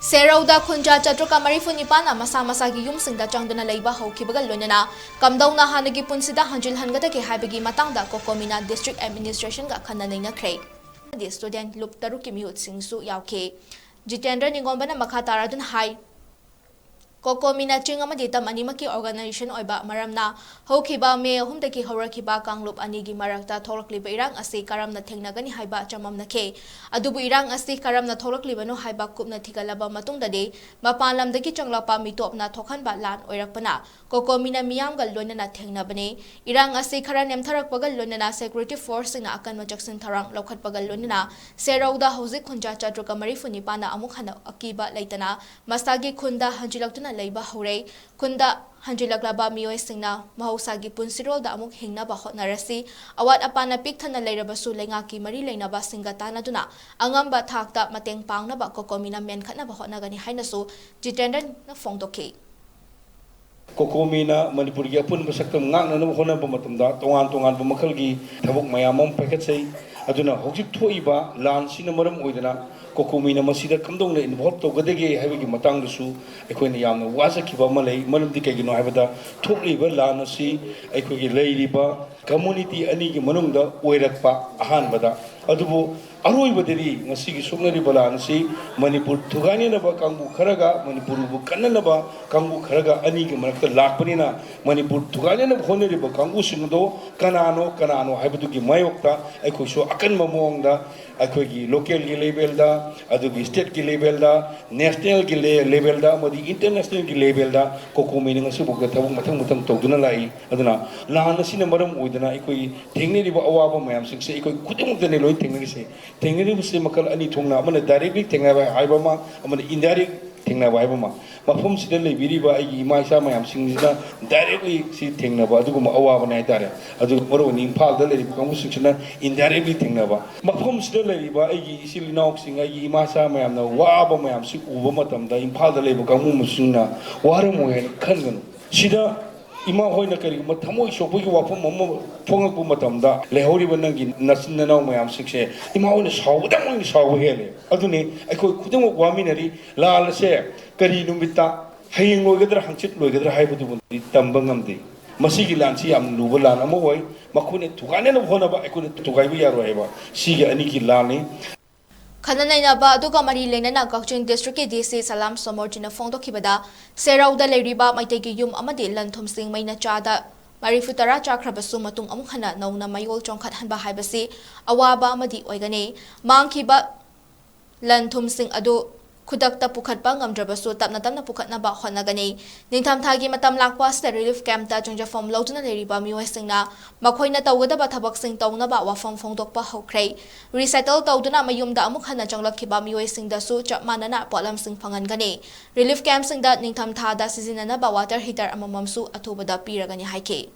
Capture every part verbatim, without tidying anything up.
ꯁꯦꯔꯧꯗ ꯈꯨꯟꯖꯥ ꯆꯥꯇ꯭ꯔꯨꯛꯀ ꯃꯔꯤꯐꯨ ꯅꯤꯄꯥꯟꯅ ꯃꯁꯥ ꯃꯁꯥꯒꯤ ꯌꯨꯝꯁꯤꯡꯗ ꯆꯪꯗꯨꯅ ꯂꯩꯕ ꯍꯧꯈꯤꯕꯒ ꯂꯣꯏꯅꯅ ꯀꯝꯗꯧꯅ ꯍꯥꯟꯅꯒꯤ ꯄꯨꯟꯁꯤꯗ ꯍꯟꯖꯤꯜꯍꯟꯒꯗꯒꯦ ꯍꯥꯏꯕꯒꯤ ꯃꯇꯥꯡꯗ ꯀꯣꯀꯣꯃꯤꯅ district administrationꯒ ꯈꯟꯅ ꯅꯩꯅꯈ꯭ꯔꯦ꯫ ꯑꯃꯗꯤ student ꯂꯨꯞ ꯇꯔꯨꯛꯀꯤ ꯃꯤꯍꯨꯠꯁꯤꯡꯁꯨ ꯌꯥꯎꯈꯤ꯫ ꯖꯤꯇꯦꯟꯗ꯭ꯔ ꯅꯤꯉꯣꯝꯕꯅ ꯃꯈꯥ ꯇꯥꯔꯗꯨꯅ ꯍꯥꯏ, ꯀꯣꯀꯣꯃꯤꯅ ꯆꯤꯡ ꯑꯃꯗꯤ ꯇꯝ ꯑꯅꯤꯃꯛꯀꯤ organization ꯑꯣꯏꯕ ꯃꯔꯝꯅ ꯍꯧꯈꯤꯕ ꯃꯦ ꯑꯍꯨꯝꯗꯒꯤ ꯍꯧꯔꯛꯈꯤꯕ ꯀꯥꯡꯂꯨꯞ ꯑꯅꯤꯒꯤ ꯃꯔꯛꯇ ꯊꯣꯛꯂꯛꯂꯤꯕ ꯏꯔꯥꯡ ꯑꯁꯤ ꯀꯔꯝꯅ ꯊꯦꯡꯅꯒꯅꯤ ꯍꯥꯏꯕ ꯆꯃꯝꯅꯈꯤ꯫ ꯑꯗꯨꯕꯨ ꯏꯔꯥꯡ ꯑꯁꯤ ꯀꯔꯝꯅ ꯊꯣꯛꯂꯛꯂꯤꯕꯅꯣ ꯍꯥꯏꯕ ꯀꯨꯞꯅ ꯊꯤꯒꯠꯂꯕ ꯃꯇꯨꯡꯗꯗꯤ ꯃꯄꯥꯟ ꯂꯝꯗꯒꯤ ꯆꯪꯂꯛꯄ ꯃꯤꯇꯣꯞꯅ ꯊꯣꯛꯍꯟꯕ ꯂꯥꯟ ꯑꯣꯏꯔꯛꯄꯅ ꯀꯣꯀꯣꯃꯤꯅ ꯃꯤꯌꯥꯝꯒ ꯂꯣꯏꯅꯅ ꯊꯦꯡꯅꯕꯅꯤ꯫ ꯏꯔꯥꯡ ꯑꯁꯤ ꯈꯔ ꯅꯦꯝꯊꯔꯛꯄꯒ ꯂꯣꯏꯅꯅ security forceꯁꯤꯡꯅ ꯑꯀꯟꯕ ꯆꯦꯛꯁꯤꯟ ꯊꯧꯔꯥꯡ ꯂꯧꯈꯠꯄꯒ ꯂꯣꯏꯅꯅ ꯁꯦꯔꯧꯗ ꯍꯧꯖꯤꯛ ꯈꯨꯟꯖꯥ ꯆꯥꯇ꯭ꯔꯨꯛꯀ ꯃꯔꯤꯐꯨ ꯅꯤꯄꯥꯟꯅ ꯑꯃꯨꯛ ꯍꯟꯅ ꯑꯀꯤꯕ ꯂꯩꯇꯅ ꯃꯁꯥꯒꯤ ꯈꯨꯟꯗ ꯍꯟꯖꯤꯜꯂꯛꯇꯨꯅ ꯂꯩꯕ ꯍꯧꯔꯦ꯫ ꯈꯨꯟꯗ ꯍꯟꯖꯤꯜꯂꯛꯂꯕ ꯃꯤꯑꯣꯏꯁꯤꯡꯅ ꯃꯍꯧꯁꯥꯒꯤ ꯄꯨꯟꯁꯤꯔꯣꯜꯗ ꯑꯃꯨꯛ ꯍꯤꯡꯅꯕ ꯍꯣꯠꯅꯔꯁꯤ꯫ ꯑꯋꯥꯠ ꯑꯄꯥꯅ ꯄꯤꯛ ꯊꯟꯅ ꯂꯩꯔꯕꯁꯨ ꯂꯩꯉꯥꯛꯀꯤ ꯃꯔꯤ ꯂꯩꯅꯕꯁꯤꯡꯒ ꯇꯥꯟꯅꯗꯨꯅ ꯑꯉꯝꯕ ꯊꯥꯛꯇ ꯃꯇꯦꯡ ꯄꯥꯡꯅꯕ ꯀꯣꯀꯣꯃꯤꯅ ꯃꯦꯟꯈꯠꯅꯕ ꯍꯣꯠꯅꯒꯅꯤ ꯍꯥꯏꯅꯁꯨ ꯖꯤꯇꯦꯟꯗ꯭ꯔꯅ ꯐꯣꯡꯗꯣꯛꯈꯤ꯫ ꯀꯣꯀꯣꯃꯤꯅ ꯃꯅꯤꯄꯨꯔꯒꯤ ꯑꯄꯨꯟꯕ ꯁꯛꯇꯝ ꯉꯥꯛꯅꯅꯕ ꯍꯣꯠꯅꯕ ꯃꯇꯝꯗ ꯇꯣꯉꯥꯟ ꯇꯣꯉꯥꯟꯕ ꯃꯈꯜꯒꯤ ꯊꯕꯛ ꯃꯌꯥꯝ ꯑꯃ ꯄꯥꯏꯈꯠꯆꯩ꯫ ꯑꯗꯨꯅ ꯍꯧꯖꯤꯛ ꯊꯣꯛꯏꯕ ꯂꯥꯟꯁꯤꯅ ꯃꯔꯝ ꯑꯣꯏꯗꯅ ꯀꯣꯀꯣꯃꯤꯅ ꯃꯁꯤꯗ ꯀꯝꯗꯧꯅ involve ꯇꯧꯒꯗꯒꯦ ꯍꯥꯏꯕꯒꯤ ꯃꯇꯥꯡꯗꯁꯨ ꯑꯩꯈꯣꯏꯅ ꯌꯥꯝꯅ ꯋꯥꯖꯈꯤꯕ ꯑꯃ ꯂꯩ꯫ ꯃꯔꯝꯗꯤ ꯀꯩꯒꯤꯅꯣ ꯍꯥꯏꯕꯗ ꯊꯣꯛꯂꯤꯕ ꯂꯥꯟ ꯑꯁꯤ ꯑꯩꯈꯣꯏꯒꯤ ꯂꯩꯔꯤꯕ community ꯑꯅꯤꯒꯤ ꯃꯅꯨꯡꯗ ꯑꯣꯏꯔꯛꯄ ꯑꯍꯥꯟꯕꯗ, ꯑꯗꯨꯕꯨ ꯑꯔꯣꯏꯕꯗꯗꯤ ꯉꯁꯤꯒꯤ ꯁꯣꯛꯅꯔꯤꯕ ꯂꯥꯟ ꯑꯁꯤ ꯃꯅꯤꯄꯨꯔ ꯊꯨꯒꯥꯏꯅꯅꯕ ꯀꯥꯡꯕꯨ ꯈꯔꯒ ꯃꯅꯤꯄꯨꯔꯕꯨ ꯀꯟꯅꯅꯕ ꯀꯥꯡꯕꯨ ꯈꯔꯒ ꯑꯅꯤꯒꯤ ꯃꯔꯛꯇ ꯂꯥꯛꯄꯅꯤꯅ, ꯃꯅꯤꯄꯨꯔ ꯊꯨꯒꯥꯏꯅꯅꯕ ꯍꯣꯠꯅꯔꯤꯕ ꯀꯥꯡꯕꯨꯁꯤꯡ ꯑꯗꯣ ꯀꯅꯥꯅꯣ ꯀꯅꯥꯅꯣ ꯍꯥꯏꯕꯗꯨꯒꯤ ꯃꯥꯌꯣꯛꯇ ꯑꯩꯈꯣꯏꯁꯨ ꯑꯀꯟꯕ ꯃꯑꯣꯡꯗ ꯑꯩꯈꯣꯏꯒꯤ local ꯒꯤ level ꯗ, ꯑꯗꯨꯒꯤ state ꯀꯤ level ꯗ, national ꯒꯤ le-, level ꯗ ꯑꯃꯗꯤ international ꯒꯤ level ꯗ ꯀꯣꯀꯣꯃꯤꯅ ꯉꯁꯤꯐꯥꯎꯗ ꯊꯕꯛ ꯃꯊꯪ ꯃꯊꯪ ꯇꯧꯗꯨꯅ ꯂꯥꯛꯏ꯫ ꯑꯗꯨꯅ ꯂꯥꯟ ꯑꯁꯤꯅ ꯃꯔꯝ ꯑꯣꯏꯗꯅ ꯑꯩꯈꯣꯏ ꯊꯦꯡꯅꯔꯤꯕ ꯑꯋꯥꯕ ꯃꯌꯥꯝꯁꯤꯡꯁꯦ ꯑꯩꯈꯣꯏ ꯈꯨꯗꯤꯡꯃꯛꯇꯅꯦ ꯂꯣꯏ ꯊꯦꯡꯅꯔꯤꯁꯦ꯫ ꯊꯦꯡꯅꯔꯤꯕꯁꯤ ꯃꯈꯜ ꯑꯅꯤ ꯊꯣꯛꯅ, ꯑꯃꯅ directly ꯊꯦꯡꯅꯕ ꯍꯥꯏꯕ ꯑꯃ, ꯑꯃꯅ indirect ꯊꯦꯡꯅꯕ ꯍꯥꯏꯕ ꯑꯃ꯫ ꯃꯐꯝꯁꯤꯗ ꯂꯩꯕꯤꯔꯤꯕ ꯑꯩꯒꯤ ꯏꯃꯥ ꯏꯆꯥ ꯃꯌꯥꯝꯁꯤꯡꯁꯤꯅ directly ꯁꯤ ꯊꯦꯡꯅꯕ ꯑꯗꯨꯒꯨꯝꯕ ꯑꯋꯥꯕꯅꯦ ꯍꯥꯏꯇꯥꯔꯦ꯫ ꯑꯗꯨꯒ ꯃꯔꯨꯑꯣꯏꯅ ꯏꯝꯐꯥꯜꯗ ꯂꯩꯔꯤꯕ ꯀꯥꯡꯕꯨꯁꯤꯡꯁꯤꯅ indirectly ꯊꯦꯡꯅꯕ꯫ ꯃꯐꯝꯁꯤꯗ ꯂꯩꯔꯤꯕ ꯑꯩꯒꯤ ꯏꯆꯤꯜ ꯏꯅꯥꯎꯁꯤꯡ, ꯑꯩꯒꯤ ꯏꯃꯥ ꯏꯆꯥ ꯃꯌꯥꯝꯅ ꯋꯥꯕ ꯃꯌꯥꯝꯁꯤ ꯎꯕ ꯃꯇꯝꯗ ꯏꯝꯐꯥꯜꯗ ꯂꯩꯕ ꯀꯥꯡꯕꯨꯁꯤꯡꯅ ꯋꯥꯔꯝꯃꯣꯏ ꯍꯥꯏꯅ ꯈꯟꯒꯅꯨ꯫ ꯁꯤꯗ ꯏꯃꯥ ꯍꯣꯏꯅ ꯀꯔꯤꯒꯨꯝꯕ ꯊꯃꯣꯏ ꯁꯣꯛꯄꯒꯤ ꯋꯥꯐꯝ ꯑꯃ ꯐꯣꯡꯉꯛꯄ ꯃꯇꯝꯗ, ꯂꯩꯍꯧꯔꯤꯕ ꯅꯪꯒꯤ ꯅꯆꯤꯟ ꯅꯅꯥꯎ ꯃꯌꯥꯝꯁꯤꯡꯁꯦ, ꯏꯃꯥ ꯍꯣꯏꯅ ꯁꯥꯎꯕꯗ ꯃꯣꯏꯅ ꯁꯥꯎꯕ ꯍꯦꯜꯂꯦ꯫ ꯑꯗꯨꯅꯤ, ꯑꯩꯈꯣꯏ ꯈꯨꯗꯤꯡꯃꯛ ꯋꯥꯃꯤꯟꯅꯔꯤ꯫ ꯂꯥꯜ ꯑꯁꯦ ꯀꯔꯤ ꯅꯨꯃꯤꯠꯇ, ꯍꯌꯦꯡ ꯂꯣꯏꯒꯗ꯭ꯔꯥ, ꯍꯪꯆꯤꯠ ꯂꯣꯏꯒꯗ꯭ꯔꯥ ꯍꯥꯏꯕꯗꯨꯃꯗꯤ ꯇꯝꯕ ꯉꯝꯗꯦ꯫ ꯃꯁꯤꯒꯤ ꯂꯥꯟꯁꯤ ꯌꯥꯝ ꯂꯨꯕ ꯂꯥꯟ ꯑꯃ ꯑꯣꯏ꯫ ꯃꯈꯣꯏꯅ ꯊꯨꯒꯥꯏꯅꯅꯕ ꯍꯣꯠꯅꯕ ꯑꯩꯈꯣꯏꯅ ꯊꯨꯒꯥꯏꯕ ꯌꯥꯔꯣꯏ ꯍꯥꯏꯕ ꯁꯤꯒꯤ ꯑꯅꯤꯒꯤ ꯂꯥꯟꯅꯤ꯫ ꯈꯟꯅ ꯅꯩꯅꯕ ꯑꯗꯨꯒ ꯃꯔꯤ ꯂꯩꯅꯅ ꯀꯛꯆꯤꯡ district ꯀꯤ D C ꯁꯂꯥꯝ ꯁꯣꯃꯣꯔꯖꯤꯅ ꯐꯣꯡꯗꯣꯛꯈꯤꯕꯗ, ꯁꯦꯔꯧꯗ ꯂꯩꯔꯤꯕ ꯃꯩꯇꯩꯒꯤ ꯌꯨꯝ ꯑꯃꯗꯤ ꯂꯟ ꯊꯨꯝꯁꯤꯡ ꯃꯩꯅ ꯆꯥꯗ ꯃꯔꯤꯐꯨ ꯇꯔꯥ ꯆꯥꯈ꯭ꯔꯕꯁꯨ, ꯃꯇꯨꯡ ꯑꯃꯨꯛ ꯍꯟꯅ ꯅꯧꯅ ꯃꯌꯣꯜ ꯆꯣꯡꯈꯠꯍꯟꯕ ꯍꯥꯏꯕꯁꯤ ꯑꯋꯥꯕ ꯑꯃꯗꯤ ꯑꯣꯏꯒꯅꯤ꯫ ꯃꯥꯡꯈꯤꯕ ꯂꯟ ꯊꯨꯝꯁꯤꯡ ꯑꯗꯨ ꯈꯨꯗꯛꯇ ꯄꯨꯈꯠꯄ ꯉꯝꯗ꯭ꯔꯕꯁꯨ, ꯇꯞꯅ ꯇꯞꯅ ꯄꯨꯈꯠꯅꯕ ꯍꯣꯠꯅꯒꯅꯤ꯫ ꯅꯤꯡꯊꯝꯊꯥꯒꯤ ꯃꯇꯝ ꯂꯥꯛꯄ ꯑꯁꯤꯗ relief camp ꯇ ꯆꯪꯖꯐꯝ ꯂꯧꯗꯨꯅ ꯂꯩꯔꯤꯕ ꯃꯤꯑꯣꯏꯁꯤꯡꯅ ꯃꯈꯣꯏꯅ ꯇꯧꯒꯗꯕ ꯊꯕꯛꯁꯤꯡ ꯇꯧꯅꯕ ꯋꯥꯐꯝ ꯐꯣꯡꯗꯣꯛꯄ ꯍꯧꯈ꯭ꯔꯦ꯫ Resettle ꯇꯧꯗꯨꯅ ꯃꯌꯨꯝꯗ ꯑꯃꯨꯛ ꯍꯟꯅ ꯆꯪꯂꯛꯈꯤꯕ ꯃꯤꯑꯣꯏꯁꯤꯡꯗꯁꯨ ꯆꯞ ꯃꯥꯟꯅꯅ ꯄꯣꯠꯂꯝꯁꯤꯡ ꯐꯪꯍꯟꯒꯅꯤ꯫ Relief camp ꯁꯤꯡꯗ ꯅꯤꯡꯊꯝꯊꯥꯗ ꯁꯤꯖꯤꯟꯅꯅꯕ water heater ꯑꯃꯃꯝꯁꯨ ꯑꯊꯨꯕꯗ ꯄꯤꯔꯒꯅꯤ ꯍꯥꯏꯈꯤ꯫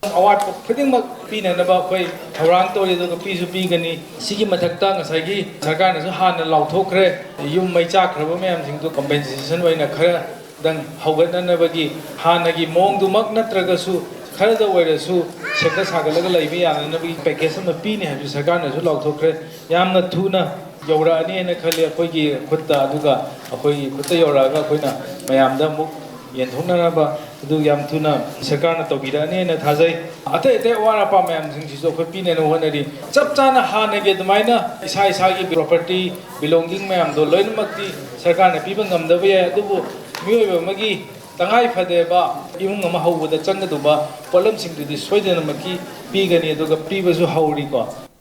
ꯑꯋꯥꯠꯄ ꯈꯨꯗꯤꯡꯃꯛ ꯄꯤꯅꯅꯕ ꯑꯩꯈꯣꯏ ꯊꯧꯔꯥꯡ ꯇꯧꯔꯤ, ꯑꯗꯨꯒ ꯄꯤꯁꯨ ꯄꯤꯒꯅꯤ꯫ ꯁꯤꯒꯤ ꯃꯊꯛꯇ ꯉꯁꯥꯏꯒꯤ ꯁꯔꯀꯥꯔꯅꯁꯨ ꯍꯥꯟꯅ ꯂꯥꯎꯊꯣꯛꯈ꯭ꯔꯦ, ꯌꯨꯝ ꯃꯩ ꯆꯥꯛꯈ꯭ꯔꯕ ꯃꯌꯥꯝꯁꯤꯡꯗꯨ compensation ꯑꯣꯏꯅ ꯈꯔꯗꯪ ꯍꯧꯒꯠꯅꯅꯕꯒꯤ, ꯍꯥꯟꯅꯒꯤ ꯃꯑꯣꯡꯗꯨꯃꯛ ꯅꯠꯇ꯭ꯔꯒꯁꯨ ꯈꯔꯗ ꯑꯣꯏꯔꯁꯨ ꯁꯦꯝꯒꯠ ꯁꯥꯒꯠꯂꯒ ꯂꯩꯕ ꯌꯥꯅꯅꯕꯒꯤ package ꯑꯃ ꯄꯤꯅꯤ ꯍꯥꯏꯕꯁꯨ ꯁꯔꯀꯥꯔꯅꯁꯨ ꯂꯥꯎꯊꯣꯛꯈ꯭ꯔꯦ꯫ ꯌꯥꯝꯅ ꯊꯨꯅ ꯌꯧꯔꯛꯑꯅꯤ ꯍꯥꯏꯅ ꯈꯜꯂꯤ ꯑꯩꯈꯣꯏꯒꯤ ꯈꯨꯠꯇ, ꯑꯗꯨꯒ ꯑꯩꯈꯣꯏꯒꯤ ꯈꯨꯠꯇ ꯌꯧꯔꯛꯑꯒ ꯑꯩꯈꯣꯏꯅ ꯃꯌꯥꯝꯗ ꯑꯃꯨꯛ ꯌꯦꯟꯊꯣꯛꯅꯅꯕ ꯑꯗꯨ ꯌꯥꯝ ꯊꯨꯅ ꯁꯔꯀꯥꯔꯅ ꯇꯧꯕꯤꯔꯛꯑꯅꯤ ꯍꯥꯏꯅ ꯊꯥꯖꯩ꯫ ꯑꯇꯩ ꯑꯇꯩ ꯑꯋꯥꯠ ꯑꯄꯥ ꯃꯌꯥꯝꯁꯤꯡꯁꯤꯁꯨ ꯑꯩꯈꯣꯏ ꯄꯤꯅꯅꯕ ꯍꯣꯠꯅꯔꯤ꯫ ꯆꯞ ꯆꯥꯅ ꯍꯥꯟꯅꯒꯤ ꯑꯗꯨꯃꯥꯏꯅ ꯏꯁꯥ ꯏꯁꯥꯒꯤ property, belonging ꯃꯌꯥꯝꯗꯣ ꯂꯣꯏꯅꯃꯛꯇꯤ ꯁꯔꯀꯥꯔꯅ ꯄꯤꯕ ꯉꯝꯗꯕ ꯌꯥꯏ, ꯑꯗꯨꯕꯨ ꯃꯤꯑꯣꯏꯕ ꯑꯃꯒꯤ ꯇꯉꯥꯏ ꯐꯗꯦꯕ ꯏꯃꯨꯡ ꯑꯃ ꯍꯧꯕꯗ ꯆꯪꯒꯗꯧꯕ ꯄꯣꯠꯂꯝꯁꯤꯡꯗꯨꯗꯤ ꯁꯣꯏꯗꯅꯃꯛꯀꯤ ꯄꯤꯒꯅꯤ, ꯑꯗꯨꯒ ꯄꯤꯕꯁꯨ ꯍꯧꯔꯤꯀꯣ꯫